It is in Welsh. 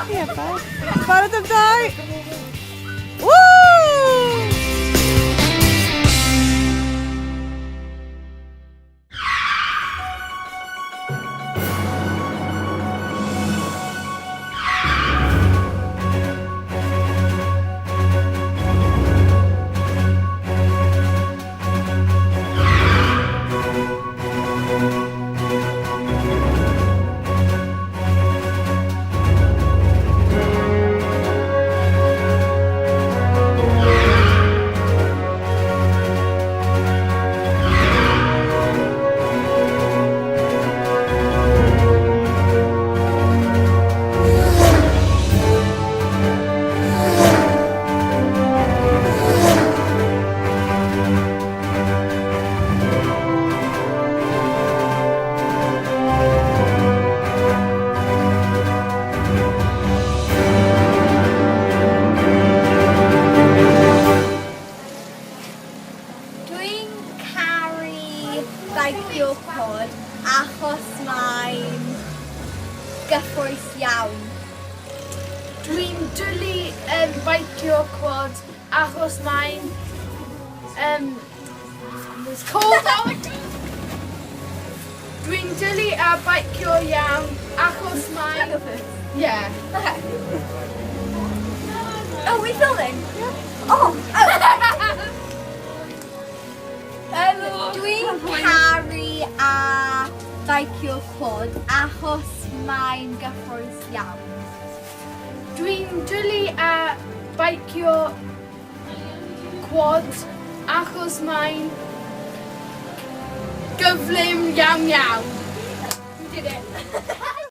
Ie, bye. Barod am dau? Woo! Dwi'n caru beicio quad achos mae'n gyffrous iawn. Dwi'n dwlu um, beicio quad achos mae'n um, it's cold out. Dwi'n dwlu a beicio iawn achos mae'n... Yeah. Okay. Oh, we filming? Yeah. Oh! oh. Dwi'n caru a beicio quad achos mae'n gyffrous iawn. Dwi'n dwlu a beicio quad achos mae'n gyflym iawn iawn. You did it.